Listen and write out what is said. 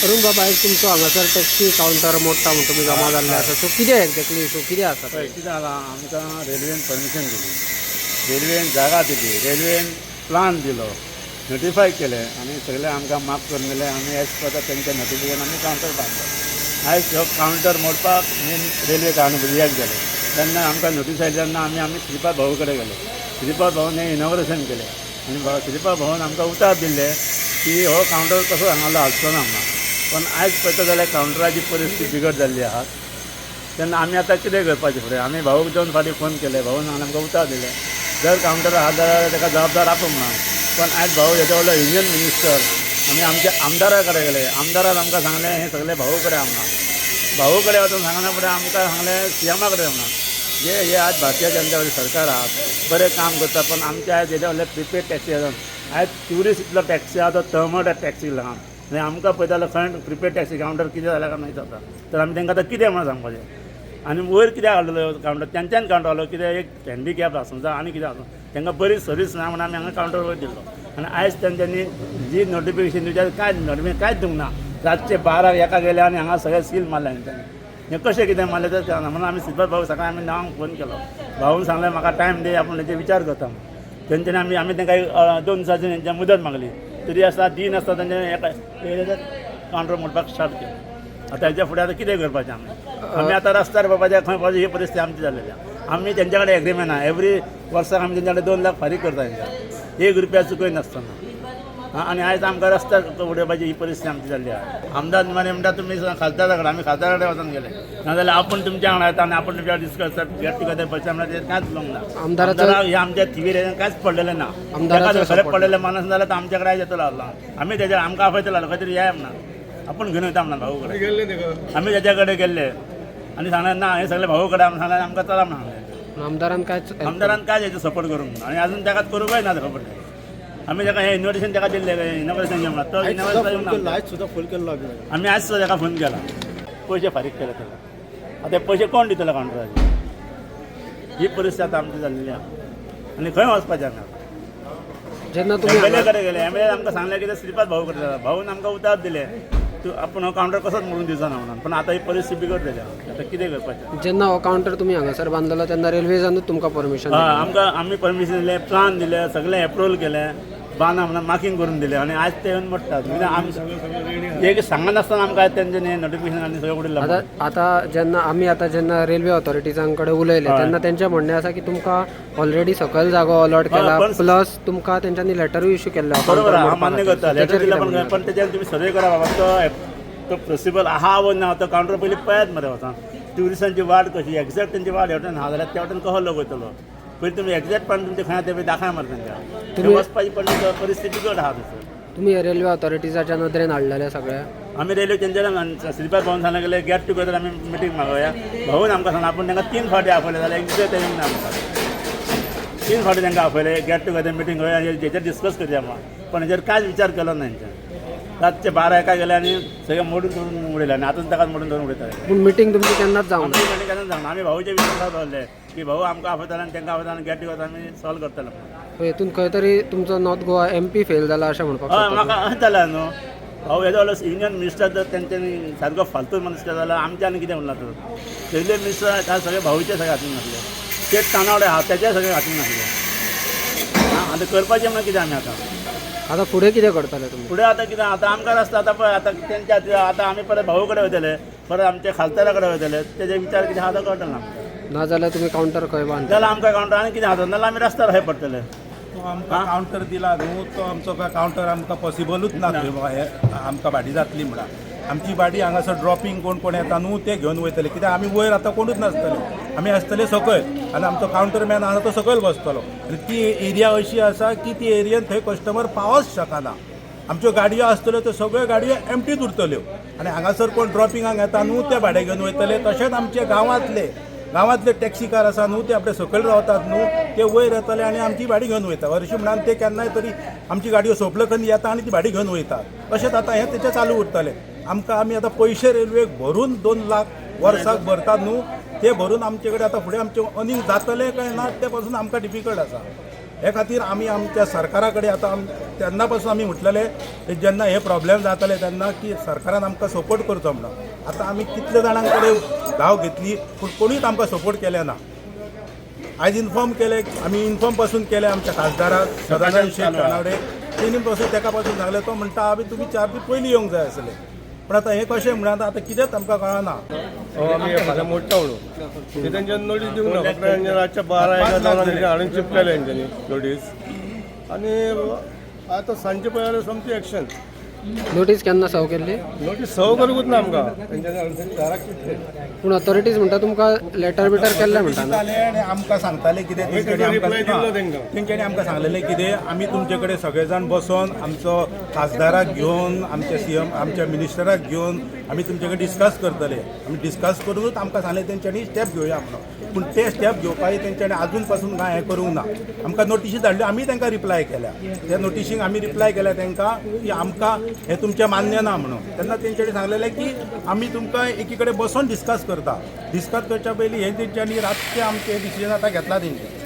अरुण बाब, आयज तुमचो हांगासर टॅक्सी कावंटर मोडटा म्हूण तुमी जमा जाल्ले आसा. सो कितें एक्झॅक्टली इशू कितें आसा? पळय कितें जालां, आमकां रेल्वेन परमिशन दिली, रेल्वेन जागा दिली, रेल्वेन प्लान दिलो, नोटिफाय केलें आनी सगळें आमकां माफ करून दिलें. आमी एज पर तेंच्या नोटिफिकेशन आमी कावंटर बांदलो. आयज हो कावंटर मोडपाक मेन रेल्वे कारणीभूत जालें. तेन्ना आमकां नोटीस आयली तेन्ना आमी आमी श्रीपाद भाऊ कडेन गेले. श्रीपाद भाऊन हें इनॉग्रेशन केलें आनी श्रीपाद भाऊन आमकां उतर दिल्लें की हो कावंटर कसो हांगा हालचो ना म्हणून. पण आयज पळयता जाल्यार कावंटराची परिस्थिती बिगड जाल्ली आहा. तेन्ना आमी आतां कितें करपाचें फुडें? आमी भाऊक दोन फावटी फोन केले. भाऊन आमकां उतर दिलें, जर कावंटर आहा जाल्यार ताका जबाबदार आपूण म्हणून. पण आयज भाऊ येदो व्हडलो युनियन मिनिस्टर, आमी आमच्या आमदारा कडेन गेले. आमदारान आमकां सांगलें हें सगळें भाऊ कडेन म्हणून. भाऊ कडेन वचून सांगना फुडें आमकां सांगलें सीएमा कडेन म्हणून. जे हे आज भारतीय जनता पार्टी सरकार आहा, बरें काम करता, पण आमचे आयज येदे व्हडले प्रिपेड टॅक्सी आसा. आयज ट्युरिस्ट इतलो टॅक्सी आहा, तो तळमळटा टॅक्सी लागून. आनी आमकां पळयता जाल्यार खंय प्रिपेड टॅक्सी कावंटर कितें जालें काय मागीर जाता. तर आमी तांकां आतां कितें म्हणून सांगपाचें? आनी वयर कित्याक हाडलेलो कावंटर? तेंच्यान कावंटर हाडलो कितें एक हँडिकॅप आसूं जावं आनी कितें आसूं, तांकां बरी सर्वीस ना म्हणून आमी हांगा कावंटर वयर दिल्लो. आनी आयज तेंच्यांनी जी नोटिफिकेशन दिवचें, कांयच नोटिफिकेशन कांयच दिवंक ना. रातचे 12 एका गेले आनी हांगा सगळें सील मारलें. आनी तेंच्यांनी हें कशें कितें मारलें तें कळना म्हणून आमी श्रीपाद भाऊ सकाळी आमी 9ंक फोन केलो. भाऊन सांगलें म्हाका टायम दी, आपूण तेजेर विचार करता म्हणून. तेंच्यांनी आमी आमी तांकां 2 दिसांची तेंच्या मुदत मागली, तरी आसतना दिनासतना तेंच्या एका कावंटर मोडपाक स्टार्ट केलें. आतां हेच्या फुडें आतां कितें करपाचें आमी? आमी आतां रस्त्यार पडपाचें, खंय पडपाचें, ही परिस्थिती आमची जाल्लेली आहा. आमी तेंच्या कडेन एग्रीमेंट आहा, एवरी वर्साक आमी तेंच्या कडेन 2 लाख फारीक करता तेंच्या, 1 रुपया चुकय नासतना. आनी आयज आमकां रस्त्यार उडोवपाची ही परिस्थिती आमची जाल्ली आहा. आमदार निमाणे म्हणटा तुमी खासदारा कडेन, आमी खासदारा कडेन वचून गेले, नाजाल्यार आपूण तुमच्या वांगडा येता आनी आपूण तुमच्या डिस्कस गेट टुगेदर पयशे म्हणल्यार तें कांयच उलोवंक ना. आमदाराक हे आमच्या थिवीर कांयच पडलेलें ना. आमदाराचो ताका खरें पडलेलें मानस जाल्यार तो आमच्या कडेन आयज येतलो आसलो. आमी तेज्या आमकां आपयतलो आसलो, खंय तरी या म्हणा, आपूण घेवन वयता म्हणा भाऊ कडेन. आमी तेज्या कडेन गेल्ले आनी सांगलें ना हें सगळें भाऊ कडेन सांगलें, आमकां चला म्हणून सांगलें. आमदारान कांयच आमदारान काय तेजो सपोर्ट करूंक ना आनी अजून ताका करूंकय ना खबर. आमी ताका हें इनविटेशन ताका दिल्लें, इनॉग्रेशन म्हणा, तो इनॉग्रेशन आयज सुद्दां फोन केल्लो. आमी आयज सुद्दां ताका फोन केला. पयशे फारीक केले ताका. आतां पयशे कोण दितलो कावंटराचे? ही परिस्थिती आतां आमची जाल्लेली आहा आनी खंय वचपाचें आमी आतां? जेन्ना तुमी एम एल ए कडेन गेले. एम एल ए आमकां सांगलें कितें श्रीपाद भाऊ कडेन जाता. भाऊन आमकां उतार दिलें, तूं आपूण हो कावंटर कसोच मोडून दिवचो ना म्हणून. पण आतां ही परिस्थिती बिगड जाल्या, आतां कितें करपाचें? जेन्ना हो कावंटर तुमी हांगासर बांदलेलो तेन्ना रेल्वेजानूच तुमकां परमिशन? हय, आमकां आमी परमिशन दिलें, प्लान दिलें, सगळें एप्रुवल केलें, बांदा म्हणून मार्कींग करून दिलें आनी आयज ते येवन मोडटात. म्हणजे आमी एक सांगनासतना आमकां आयज तेंच्यांनी नोटिफिकेशन आनी सगळें उडयलां. आतां आतां जेन्ना आमी आतां जेन्ना रेल्वे ऑथॉरिटीजां कडेन उलयले तेन्ना तेंचें म्हणणें आसा की तुमकां ऑलरेडी सकयल जागो अलॉट केला, प्लस तुमकां तेंच्यांनी लेटरूय इशू केल्लो. बरोबर आहा, हांव मान्य करता, लेटर दिला, पण पण तेच्यार तुमी सर्वे करा बाबा, तो तो प्रिन्सिपल आहा वो ना. तो कावंटर पयलीं पळयात मरे वचोन, ट्युरिस्टांची वाट कशी एक्झॅक्ट तेंची वाट हेवटेन आहा जाल्यार त्या वटेन कसो लोक वयतलो? पयलीं तुमी एक्झॅक्ट पण तुमचे खंय आहा ते दाखय मरे तेंच्या. थंय वचपाची पण परिस्थिती बिकट आहा थंयसर. तुमी रेल्वे ऑथॉरिटीजाच्या नदरेन हाडलेलें सगळें? आमी रेल्वे तेंच्या श्रीपाद भाऊन सांगलें गेले गेट टुगेदर आमी मिटींग मागोवया. भाऊन आमकां सांगलें, आपूण तांकां 3 फावटी आपयलें जाल्यार एक दुसरें तें ना आमकां. 3 फावटी तांकां आपयलें, गेट टुगेदर मिटींग करूया, हेजेर डिस्कस करया म्हणून. पण हेजेर कांयच विचार केलो ना हेंच्यान. रातचे 12 एका गेले आनी सगळें मोडून तोडून उडयलें आनी आतां ताकाच मोडून तोडून उडयता. पूण मिटींग तुमची केन्नाच जावंक ना? आमची मिटींग केन्नाच जावंक ना. आमी भाऊचे विश्वासार दवरले की भाऊ आमकां आपयताले आनी तांकां आपयताले आनी गेट टुगेदर आमी सॉल्व करतले म्हणून. हेतून खंय तरी तुमचो नॉर्थ गोवा एमपी फेल जाला अशें म्हणपाक हय, शकता? म्हाका अशें जालें न्हू, भाऊ येदो व्हडलो युनियन मिनिस्टर जर तेंच्यांनी सारको फालतू मनीस केलो जाल्यार आमच्या आनी कितें म्हणलां तर? रेल्वे मिनिस्टर काय सगळे भाऊचे सगळे हातीन नासले, ते तानावडे आहा तेचे सगळे हातीन नासले. आतां करपाचें म्हणून कितें आमी आतां? आतां फुडें कितें करतले तुमी? फुडें आतां कितें, आतां आमकां रस्तो आतां पळय आतां तेंच्या खातीर आतां आमी परत भाऊ कडेन वयतले, परत आमच्या खासदारा कडेन वयतले. तेजे विचार कितें आहा तो कळटलो आमकां. नाजाल्यार तुमी कावंटर खंय बांदता? जाल्यार आमकां कावंटर आनी कितें आहा, नाजाल्यार आमी रस्त्यार खंय पडटले. तो आमकां कावंटर दिला न्हू, तो आमचो काय कावंटर आमकां पॉसिबलूच ना थंय आमकां भाडी जातली म्हणा. आमची भाडी हांगासर ड्रॉपिंग कोण कोण येता न्हू ते घेवन वयतले, कित्याक आमी वयर आतां कोणूच नासतले, आमी आसतले सकयल आनी आमचो कावंटर मॅन आसा तो सकयल बसतलो. आनी ती एरिया अशी आसा की ती एरियेन थंय कस्टमर पावच शकना. आमच्यो गाडयो आसतल्यो त्यो सगळ्यो गाडयो एमटीच उरतल्यो आनी हांगासर कोण ड्रॉपिंगाक येता न्हू ते भाडें घेवन वयतले. तशेंच आमचे गांवांतले टॅक्सीकार आसा न्हू ते आपले सकयल रावतात न्हू ते वयर येतले आनी आमची भाडी घेवन वयता. हरशीं म्हणान ते केन्नाय तरी आमची गाडयो सोंपले करून येता आनी ती भाडी घेवन वयतात. तशेंच आतां हें तेचें चालू उरतलें. आमकां आमी आतां पयशे रेल्वेक भरून 2 लाख वर्साक भरतात न्हू ते भरून आमचे कडेन आतां फुडें आमचें अर्निंग जातलें काय ना तें पासून आमकां डिफिकल्ट आसा. हे खातीर आमी आमच्या सरकारा कडेन आतां तेन्ना पासून आमी म्हटलेले जेन्ना हे प्रॉब्लेम जाताले तेन्ना की सरकारान आमकां सपोर्ट करचो म्हणून. आतां आमी कितले जाणां कडेन धांव घेतली, पूण कोणीच आमकां सपोर्ट केले ना. आयज इन्फॉर्म केले आमी, इन्फॉर्म पासून केले आमच्या खासदाराक सदानंद शेट तानावडे, तेणी पासून तेका पासून सांगलें. तो म्हणटा, आमी तुमी 4 दीस पयलीं येवंक जाय आसले. पण आतां हें कशें म्हणून आतां कितेंच आमकां कळना. हो, आमी फाल्यां मोडटा म्हणून ते तेंच्यानी नोटीस दिवंक ना. फक्त तेंच्या रातच्या 12-1 जावन हाडून चिपकायले तेंच्यांनी नोटीस. आनी आतां सांजचे पळय जाल्यार सोमती एक्शन. नोटीस केन्ना सर्व केल्ली? नोटीस सर्व करूंकूच ना आमकां तेंच्यांनी, हाडून दाराक चिपले. पूण ऑथॉरिटीज म्हणटा तुमकां लेटर बिटर केल्लें म्हणटा न्हू? दिताले आनी आमकां सांगताले कितें, तेंचो रिप्लाय दिल्लो तेंकां. तेंच्यांनी आमकां सांगलेलें कितें, आमी तुमचे कडेन सगळे जाण बसोन, आमचो खासदाराक घेवन, आमच्या सीएम, आमच्या मिनिस्टराक घेवन आमी तुमचे कडेन डिस्कस करतले. आमी डिस्कस करूनूच आमकां सांगलें तेंच्यांनी, स्टेप घेवया म्हणून. पूण ते स्टेप घेवपाक तेंच्यांनी आजून पासून कांय हें करूंक ना. आमकां नोटिशी धाडल्यो, आमी तांकां रिप्लाय केल्या. त्या नोटिशींक आमी रिप्लाय केल्या तांकां की आमकां हें तुमचें मान्य ना म्हणून. तेन्ना तेंच्यांनी सांगलेलें की आमी तुमकां एकी कडेन बसोन डिस्कस करता. डिस्कस करच्या पयलीं हें तेंच्यांनी रातचें आमचें डिसिजन आतां घेतला तेंचें.